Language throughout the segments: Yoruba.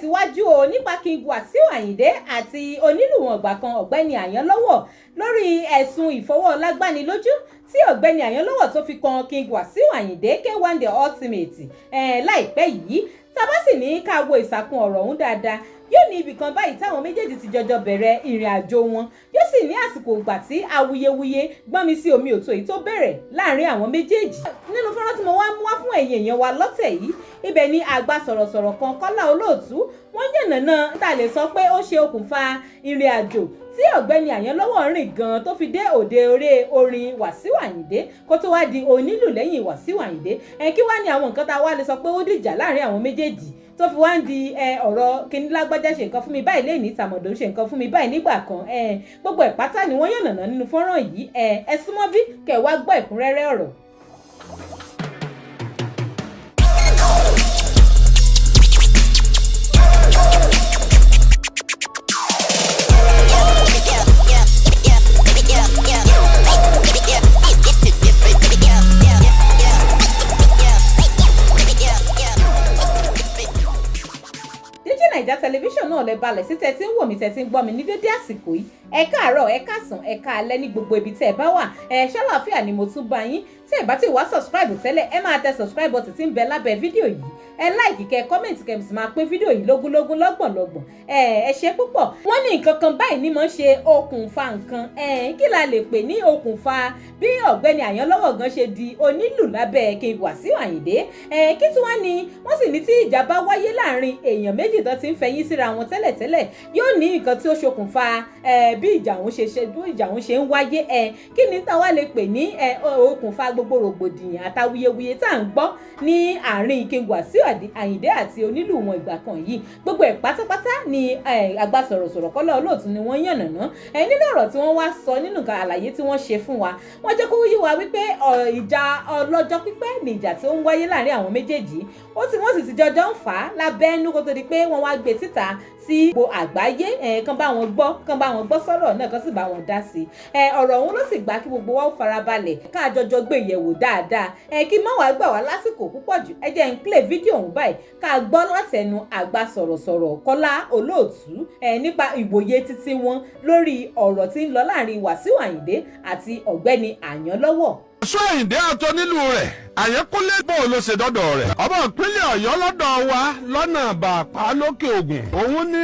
Tẹ̀síwájú o nípa King Wasiu Ayinde àti onílùwọ̀n ìgbà kan, Ọ̀gbẹ́ni Àyànlọ́wọ́, lórí ẹ̀sùn ìfọwọ́lágbánilójú tí Ọ̀gbẹ́ni Àyànlọ́wọ́ tó fi kan King Wasiu Ayinde, K1 The Ultimate, láìpẹ́ yìí. Tá a bá sì ní ká wo ìsàkun ọ̀rọ̀ ọ̀hún dáadáa, yóò ní ibì kan báyìí táwọn méjèèjì ti jọjọ bẹ̀rẹ̀ ìrìn àjò wọn. Yóò sì ní àsìkò ìgbà tí awuyewuye gbọ́nmi sí omi òtó yìí tó bẹ̀rẹ̀ láàrin àwọn méjèèjì. Nínú fọ́nrán tí mo wá mú wá fún ẹ̀yin èèyàn wa lọ́tẹ̀ yìí, ibẹ̀ ni àgbà sọ̀rọ̀sọ̀rọ̀ kan, Kọ́lá Olóòtú, wọ́n yànnàná tá a lè sọ pé ó ṣe okùnfà ìrìn àjò tí Ọ̀gbẹ́ni Àyànlọ́wọ́ rìn gan tó fi dé òde eré orin Wàsíù Àyìndé, kó tó wá di onílù lẹ́yìn Wàsíù Àyìndé. Ẹ kí wá ní àwọn nǹkan tá a wá lè sọ pé ó dìjà láàrin àwọn méjèèjì tó fi wá ń di ọ̀rọ̀ kíní, lágbájá ṣe nǹkan fún mi báyìí lẹ́yìn, tàmọ̀dò ṣe nǹkan fún mi báyìí nígbà kan? Gbogbo ẹ̀ pátá ni wọ́n yànnàná nínú fọ́nrán yìí. Ẹ súnmọ́ bí kẹ́ wá gbọ́ ẹ̀kúnrẹ́rẹ́ ọ̀rọ̀. Dèjì Naija Tẹlifíṣàn náà lẹ balẹ̀ sí tẹ́tí ń wò mí, tẹ́tí ń gbọ́ mi ní dédé àsìkò yìí. Ẹ káàárọ̀, ẹ káàsán, ẹ káalẹ́ ní gbogbo ibi tẹ́ ẹ bá wà. Ẹ ṣàlàáfíà ni mo tún bá yín. Tí ẹ bá ti wá subscribe tẹ́lẹ̀, ẹ máa tẹ subscribe button tí ń bẹ lábẹ́ fídíò yìí. Ẹ like, kẹ comment, kẹ sì máa pín fídíò yìí lógúnlógún, lọ́gbọ̀nlọ́gbọ̀n. Ẹ ṣe púpọ̀. Wọ́n ní nǹkan kan báyìí ní mọ̀ ń ṣe okùnfà nǹkan. Kí la lè pè ní okùnfà bí Ọ̀gbẹ́ni Àyànlọ́wọ́ gan ṣe di onílù lábẹ́ King Wasiu Ayinde? Kí tí wọ́n ní, wọ́n sì ní tí ìjà bá wáyé láàrin èèyàn méjì tó ti ń fẹ̀yìn síra wọn tẹ́lẹ̀tẹ́lẹ̀, yóò ní nǹkan tí ó ṣokùnfà bí ìjà òun ṣe ṣe, bí ìjà òun ṣe ń wáyé. Kí ni táwa lè pè ní okùnfà gbogbo rògbòdìyàn àtàwuyewuye tá à ń gbọ́ ní àárín King Wasiu Ayinde àti onílù wọn ìgbà kan yìí? Gbogbo ẹ̀ pátápátá ni àgbà sọ̀rọ̀sọ̀rọ̀ Kọ́lá Olóòtú ni wọ́n yànnàná nínú ọ̀rọ̀ tí wọ́n wá sọ. Nínú àlàyé tí wọ́n ṣe fún wa, wọ́n jẹ́ kó yé wa wípé ìjà ọlọ́jọ́ pípẹ́ ni ìjà tí ó ń wáyé láàrin àwọn méjèèjì. Ó ti wọ́n sì ti jọjọ́ ń fà á lábẹ́nú kó tó di pé wọ́n wá gbé síta sí gbogbo àgbáyé, kán bá wọn gbọ́, kán bá wọn gbọ́ sọ̀rọ̀ náà, kán sì bá wọn dá sí i. Ọ̀rọ̀ ọ̀hún ló sì gbà kí gbogbo wa ó farabalẹ̀ ká jọjọ gbé yẹ̀wò dáadáa. Kí má wàá gbà wá lásìkò púpọ̀ jù, ẹ jẹ́ n play fídíò ọ̀hún báyìí ká gbọ́ látẹnu àgbà sọ̀rọ̀sọ̀rọ̀ Kọ́lá Olóòtú nípa ìwòye títí wọn lórí ọ̀rọ̀ tí ń lọ láàrin Wàsíù Àyìndé àti Ọ̀gbẹ́ni Àyànlọ́wọ́. Wàsíù Àyìndé àtọ́nílù rẹ̀ Àyànkúnlé, bó ló ṣe dọ́dọ̀ rẹ̀? Ọmọ ìpínlẹ̀ Ọ̀yọ́ lọ́dọ̀ wa lọ́nà Bàpá lókè Ògùn òun ní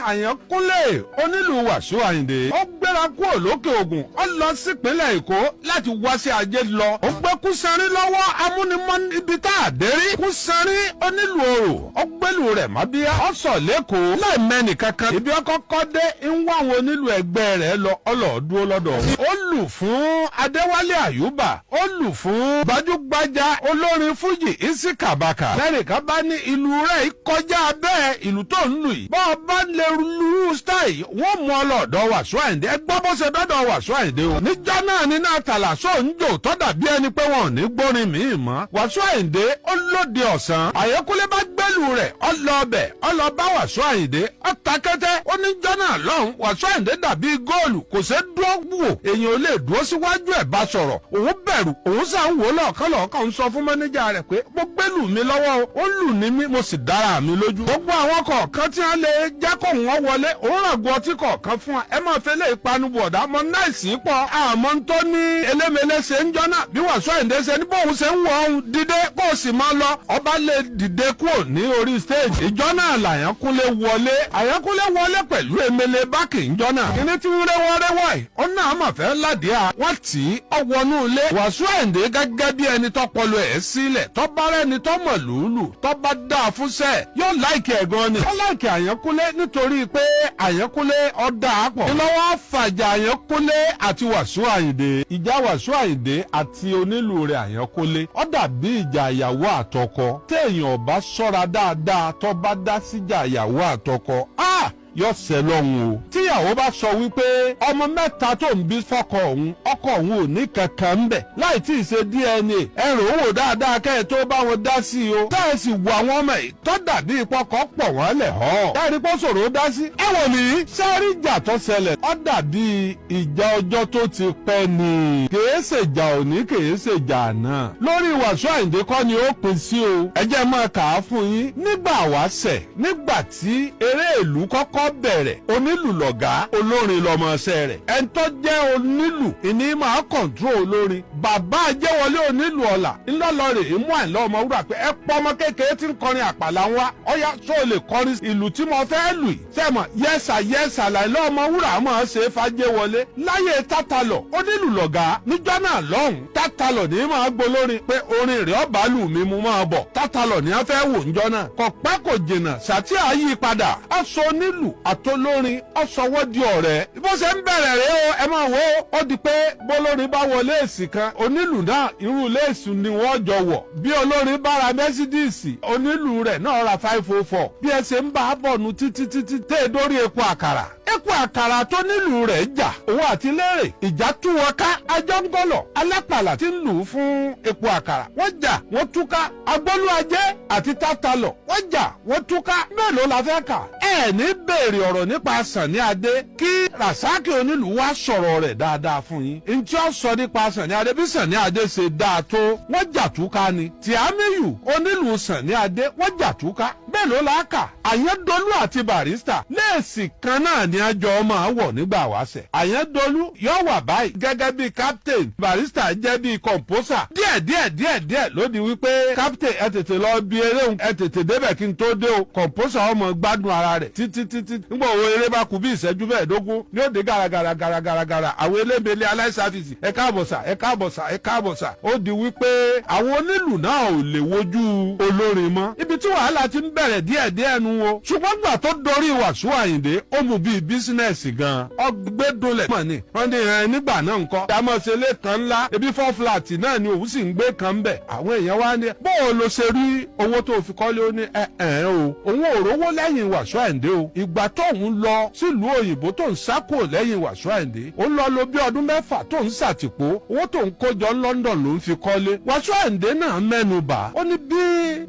Àyànkúnlé, onílù Wàsíù Àyìndé. Ó gbéra kúrò lókè Ògùn, ó lọ sípínlẹ̀ Èkó láti wá sí ajé lọ. Ó gbé Kúsanrí lọ́wọ́, amúnimọ́ ibi tá a dé rí. Kúsanrí onílù orò, ó gbélù rẹ̀ mọ́bíyá, ó sọ̀ lẹ́kọ̀ọ́ láìmẹ́nì kankan. Ibi ọkọ̀ kọ́ dé ń wá àwọn onílù ẹgbẹ́ rẹ̀ lọ, ọlọ́ọ̀dúró lọ́dọ̀. Ó lù fún Adéwálé Àyùbá, ó lù fún gbajúgbajà olórin fújì Isi Kabaka. Lẹ́nìkan bá ní ìlú rẹ̀ kọjá bẹ́ẹ̀, ìlú tó ń lù yìí, bọ́ ọ bá lè lu style, wọ́n mú ọ lọ́dọ̀ Wàsíù Àyìndé. Ẹ gbọ́ bó ṣe dọ́dọ̀ Wàsíù Àyìndé o. Níjọ́ náà ní náà tàlà só ń jò tó dàbí ẹni pé wọn ò ní gbórin míì mọ́. Wàsíù Àyìndé ó lóde ọ̀sán. Àyẹ̀kúnlé bá gbẹ́lù rẹ̀, ó lọ ọbẹ̀, ó lọ bá Wàsíù Àyìndé, ó ta kẹ́tẹ́. Ó níjọ́ náà lọ́hùn, Wàsíù Àyìndé dàbí góòlù, kò ṣeé dúró wò, èèyàn ò lè dúró síwájú ẹ̀ bá sọ̀rọ̀. Òun bẹ̀rù, òun sà ń wò lọ́ọ̀kan lọ́ọ̀kan, ń sọ fún mọ́níjà rẹ̀ pé mo gbẹ́lù mi lọ́wọ́ o, ó lù ní mí, mo sì dára mi lójú. Gbogbo àwọn kọ̀ọ̀kan tí wọ́n lè jẹ́ kó wọ́n wọlé, òun ràgùn ọtí kọ̀ọ̀kan fún wa, ẹ máa fẹ́ lé ìpanu bọ̀dá mọ náìsí pọ̀. Àmọ́ ń tó ní elémele ṣe ń jọ́nà bí Wàsíù Àyìndé ṣe ní bóun ṣe ń wọ ohun dìde kó o sì máa lọ, ọba lè dìde kúrò ní orí stage. Ìjọ náà làyànkúnlé wọlé. Àyànkúnlé wọlé pẹ̀lú emele bákì ńjọ́ náà. Kíní tí ń réwọ́ réwọ́ ẹ̀, ó náà mà fẹ́ ládìá wọ́n tì í ọwọ́nú ilé. Wàsíù Àyìndé gẹ́gẹ́ bí ẹni tọpọlọ ẹ̀ sílẹ̀, tọ́ba rẹ́ni tọ́mọ̀ lùlù, tọ́ba dáa fúnṣẹ́, yóò like ẹ̀ gan ni. Ó like Àyànkúnlé nítorí pé Àyànkúnlé ọ̀dà àpọ̀. Ìlọ́wọ́ fàjà Àyànkúnlé àti Wàsíù Àyìndé. Ìjà Wàsíù Àyìndé àti onílù rẹ̀ Àyànkúnlé, ó dàbí ìjà ìyàwó àtọkọ. Téèyàn bá ṣọ́ra dáadáa, tó bá dá síjà ìyàwó àtọkọ, ah, Yọ sẹ́ lọ́hùn o. Tíyàwó bá sọ wípé ọmọ mẹ́ta tó ń bí fọ́kọ òun, ọkọ òun ò ní kankan ń bẹ̀, láì tí ì ṣe DNA, ẹrù owó dáadáa kẹ́ ẹ tó bá wọn dá sí i o. Tá ẹ sì wo àwọn ọmọ yìí tó dàbí ìpọkọ pọ̀ wọ́n lẹ̀ họ́. Dárí pọ́ sọ̀rọ̀ dá sí. Ẹ wò mí, sẹ́rí ìjà tó ṣẹlẹ̀, ó dàbí ìjà ọjọ́ tó ti pẹ́ ni. Kèé ṣèjà òní, kèé ṣèjà àná. Lórí Wàsíù Àyìndé kọ́ ni ó pín sí o. Ẹ jẹ́ máa kà á fún yín. Nígbà wáṣẹ̀, nígbà tí eré ìlú kọ́kọ́ bẹ̀rẹ̀, onílù lọ̀gá, olórin lọmọọṣẹ́ rẹ̀. Ẹni tó jẹ́ onílù ìní máa control olórin. Bàbá Ajẹ́wọlé onílù ọ̀la ńlọ́lọ́rẹ̀ ìmú Àìlọ́ Ọmọwúrà pé ẹ pọ́ ọmọ kékeré tí ń kọrin àpàlà ń wá, ọ̀yá tó lè kọrin ìlú tí mo fẹ́ lù yìí sẹ́mọ̀ yẹ́sà yẹ́sà. Làìlọ́ Ọmọwúrà máa ṣe é fàjẹ́wọlé láyé Tátàlọ̀. Onílù lọ̀gá níjọ́ náà lọ́hùn. Tátàlọ̀ ní máa gbolórin pé orin rẹ̀ ọ̀bá lù mí mú máa bọ̀. Tátàlọ̀ ní a fẹ́ wò níjọ́ náà. Kò pẹ́ kò jìnnà, Sàtíà yí padà, ọ̀sọ̀ onílù àtolórin ọ̀sọ̀wọ́ di ọ̀rẹ́. Bó ṣe ń bẹ̀rẹ̀ rẹ̀ o, ẹ máa wo, ó di pé bólórin bá wọ léèsì kan, onílù náà irú léèsì ni wọ́n jọ wọ̀. Bí olórin bá ra Mercedes, onílù rẹ̀ náà ra 504. Bí ẹ ṣe ń bá a bọ̀ nu títí títí tẹ́ ẹ dórí epo àkàrà, epo àkàrà tó nílùú rẹ̀ jà, òun àti léèrè ìjà tú wọn ká. Ajọ́ngọ́lọ̀ alápàlà tí ń lù ú fún epo àkàrà, wọ́n jà, wọ́n túká. Agbólúajé àti Tátàlọ̀, wọ́n jà, wọ́n túká. Mélòó la fẹ́ kà? Ẹ ní béèrè ọ̀rọ̀ nípa Sànní Adé kí Rasaki onílù wá sọ̀rọ̀ rẹ̀ dáadáa fún yín. Ntí ó sọ nípa Sànní Adé, bí Sànní Adé ṣe dáa tó, wọ́n jà túká ni. Tìámíyù onílù Sànní Adé, wọ́n jà túká. Mélòó la kà? Àyẹ́dọ́lú àti Barrister, léèsì kan náà ni àjọ máa wọ̀ nígbà wáṣẹ̀. Àyẹ́dọ́lú yóò wà báyìí gẹ́gẹ́ bí captain, Barrister jẹ́ bí composer. Díẹ̀ díẹ̀ díẹ̀ díẹ̀ ló di wípé captain, ẹ tètè lọ bí eré òun, ẹ tètè débẹ̀ kí n tó dé o. Composer ọmọ gbádùn ara rẹ̀ títí títí. Nígbà wo eré bá kù bí ìṣẹ́jú 15 ní ó dé gàràgàrà gàràgàrà. Àwọn elémele aláìsàfìsì, ẹ káàbọ̀ sà, ẹ káàbọ̀ sà, ẹ káàbọ̀ sà. Ó di wípé àwọn onílù náà ò lè wojú olórin mọ́. Ibi tí wàhálà ti ń bẹ̀rẹ̀ díẹ̀ díẹ̀ nu o. Ṣùgbọ́n gbà tó dorí Wàsíù Àyìndé, ó mú bíi business gan. Ọgbẹ́dọlẹ̀ mọ̀ ni wọ́n ní ẹ nígbà náà ńkọ́. Àmọ́ ṣe lé kan ńlá, ebi four flat náà ni òun sì ń gbé kan bẹ̀. Àwọn èèyàn wá ní bó o lo ṣe rí owó tó fi kọ́lé? Ó ní ẹ ẹ o, òun ò rówó lẹ́yìn Wàsíù Àyìndé o. Ìgbà tóun lọ sílùú òyìnbó tó ń sákò lẹ́yìn Wàsíù Àyìndé, ó lọ lo bí ọdún 6 tó ń ṣàtìpó, owó tó ń kójọ London ló ń fi kọ́lé. Wàsíù Àyìndé náà mẹ́nu bà, ó ní bí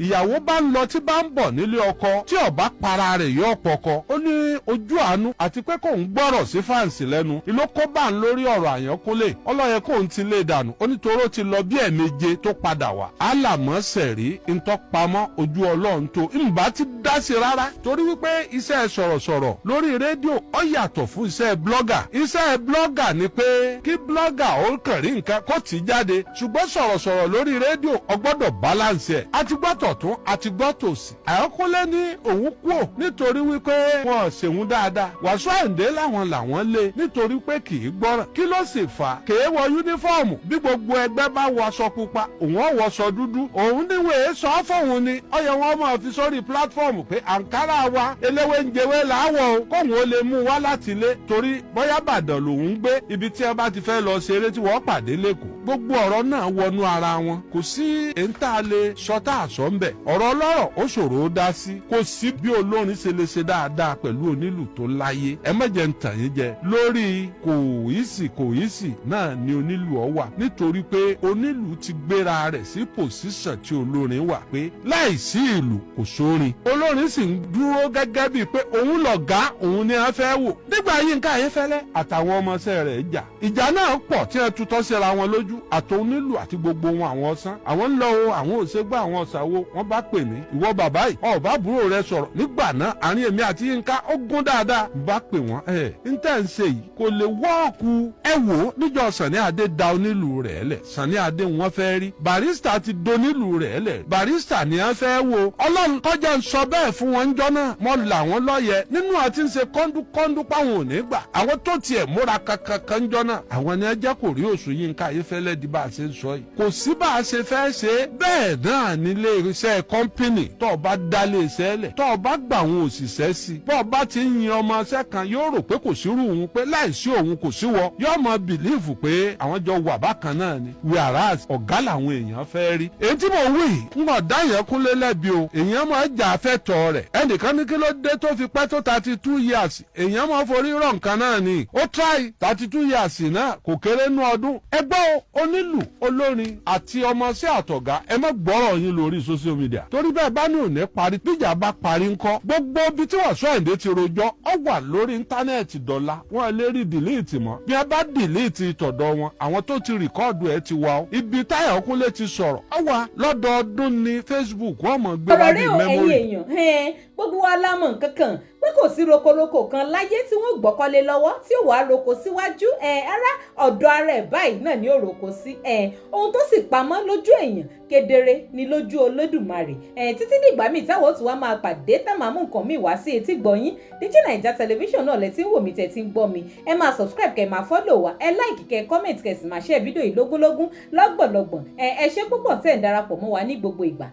ìyàwó bá ń lọ tí bá ń bọ̀ nílé ọkọ, tí ó bá para rẹ̀ yóò pọkọ. Ó ní ojú àánú àti pé kóun gbọ́rọ̀ sí fans lẹ́nu ìlú kó bá ń lórí ọ̀rọ̀ Àyànkúnlé ọlọ́yẹ kóun ti lé dànù. Ó ní toró ti lọ bí ẹ̀ẹ̀méje tó padà wá. Alàmọ́sẹ̀rí ntọ́pamọ́ ojú Ọlọ́run tó ǹbá ti dá sí rárá, torí wípé iṣẹ́ sọ̀rọ̀sọ̀rọ̀ lórí rédíò ó yàtọ̀ fún iṣẹ́ blogger. Iṣẹ́ blogger ni pé kí blogger ó kàn rí nǹkan kó tì í jáde, ṣùgbọ́n sọ̀rọ̀sọ̀rọ̀ lórí rédíò, ó gbọ́dọ̀ balance ẹ̀. Àti gbọ́ tọ̀tún, àti gbọ́ tòsì. Àyànkúnlé ní òun kúò nítorí wípé wọn ṣèun dáadáa. Wàsíù Àyìndé làwọn làwọn lé nítorí pé kì í gbọ́ràn. Kí ló sì fà á? Kèé wọ uniform. Bí gbogbo ẹgbẹ́ bá wọ aṣọ pupa, òun ò wọṣọ dúdú. Òun níwèé sọ fóun ni ó yẹ wọn máa fi sórí platform pé àǹkárá wa eléwé ń jẹwé làwọ̀ o, kóun ó lè mú wá láti ilé, torí bóyá Bàdàn lòun ń gbé, ibi tí ẹ bá ti fẹ́ lọ ṣeré tí wọ́n pàdé lẹ́kọ̀ọ́. Gbogbo ọ̀rọ̀ náà wọnú ara wọn, kò sí èyí lè sọ tá a sọ ń bẹ̀. Ọ̀rọ̀ ọlọ́rọ̀ ó ṣòro ó dá sí. Kò sí bí olórin ṣe lè ṣe dáadáa pẹ̀lú onílù tó láyé. Ẹ má jẹ́ ń tàn yín jẹ, lórí kò easy, kò easy náà ni onílù ọ wà, nítorí pé onílù ti gbéra rẹ̀ sí position tí olórin wà, pé láìsí ìlù kò sórin. Olórin sì ń dúró gẹ́gẹ́ bíi pé òun lọ̀gá, òun ni a fẹ́ wò. Nígbà Yínká Ayéfẹ́lẹ́ àtàwọn ọmọọṣẹ́ rẹ̀ jà, ìjà náà pọ̀ tí wọ́n tutọ́ síra wọn lójú, àtòun nílù àti gbogbo wọn. Àwọn ọ̀sán àwọn ń lọ o, àwọn òṣègbè, àwọn ọ̀sàwò, wọ́n bá pè mí: "Ìwọ bàbá yìí, ọ̀bá àbúrò rẹ sọ̀rọ̀." Nígbà náà, àárín èmi àti Yínká ó gún dáadáa. Bá pè wọ́n: "Ẹ̀ ń tẹ̀ ń ṣe yìí kò lè work." Ẹ wò ó, níjọ́ Sànní Adé da onílù rẹ̀ lẹ̀, Sànní Adé wọn fẹ́ rí. Barrister ti donílù rẹ̀ lẹ̀, Barrister ni wọ́n fẹ́ wo. Ọlọ́run kọjá ń sọ bẹ́ẹ̀ fún wọn ńjọ́ náà, mo là wọ́n lọ́yẹ̀ nínú àti ń ṣe kọ́ńdúkọ́ńdú páwọn. Páwọn ò ní gbà. Àwọn tó tiẹ̀ múra kankan kan jọ náà, àwọn ni ẹ jẹ́ kò rí òṣù Yínká Ayéfẹ́lẹ́ di bá a ṣe ń sọ yìí. Kò sí bá a ṣe fẹ́ ṣe é. Bẹ́ẹ̀ náà nílé iṣẹ́ company, tó o bá dá lé iṣẹ́ lẹ̀, tó o bá gbà àwọn òṣìṣẹ́ sí, bó o bá ti ń yin ọmọ iṣẹ́ kan, yóò rò pé kò sírú òun, pé láìsí òun kò sí wọ, yóò mọ believe pé àwọn jọ wà bákan náà ni, whereas ọ̀gá làwọn èèyàn fẹ́ rí. Èyí tí mò ń wí ń bọ̀ dá yẹn kúnlé lẹ́bi o. Èèyàn máa jà fẹ́tọ̀ rẹ̀. Ẹnìkan ní kí ló dé tó fi pẹ́ tó 32 years? Èèyàn máa forí rọ̀ nǹkan náà ni. Ó try 32 years náà, kò kéré nú ọdún. Ẹgbẹ́ onílù, olórin àti ọmọọṣẹ́ àtọ̀gá, ẹ má gbọ́rọ̀ yín lórí social media, torí bẹ́ẹ̀ bá ní òní parí, bíjà bá parí ńkọ́? Gbogbo ibi tí Wasiu Ayinde ti rojọ́ ọ wà lórí íńtánẹ́ẹ̀tì dọ́là, wọ́n lè rí delete mọ́. Bí a bá delete tọ̀dọ̀ wọn, àwọn tó ti record ẹ̀ ti wà ó. Ibi táyà Kúnlé ti sọ̀rọ̀ ọ wà lọ́dọọdún ní Facebook, wọ́n mọ̀ gbé Ọ̀rọ̀ wá rẹ bí o, ẹ̀yin memory. èèyàn, gbogbo wa la mọ̀ nǹkan kan pé kò sí rokoroko kan láyé tí wọ́n gbọ́kọ́lé lọ́wọ́ tí ó wàá roko síwájú ara ọ̀dọ̀ ara ẹ̀ báyìí náà ni ó roko sí. Ohun tó sì pamọ́ lójú èèyàn, kedere ni lójú Olódùmarè. Títí dìgbà míì táwọn ó tún wá máa pàdé, tá máa mú nǹkan míì wá sí etí gbọ̀nyín. Digi Naija Television náà lẹ ti ń wò mí, tẹ́ ti ń gbọ́ mi. Ẹ máa subscribe, kẹ́ máa follow wa, ẹ like, kẹ́ comment, kẹ́ sì máa share fídíò yìí lógúnlógún, lọ́gbọ̀nlọ́gbọ̀n. Ẹ ṣé púpọ̀ tẹ́ ń darapọ̀ mọ́ wa ní gbogbo ìgbà.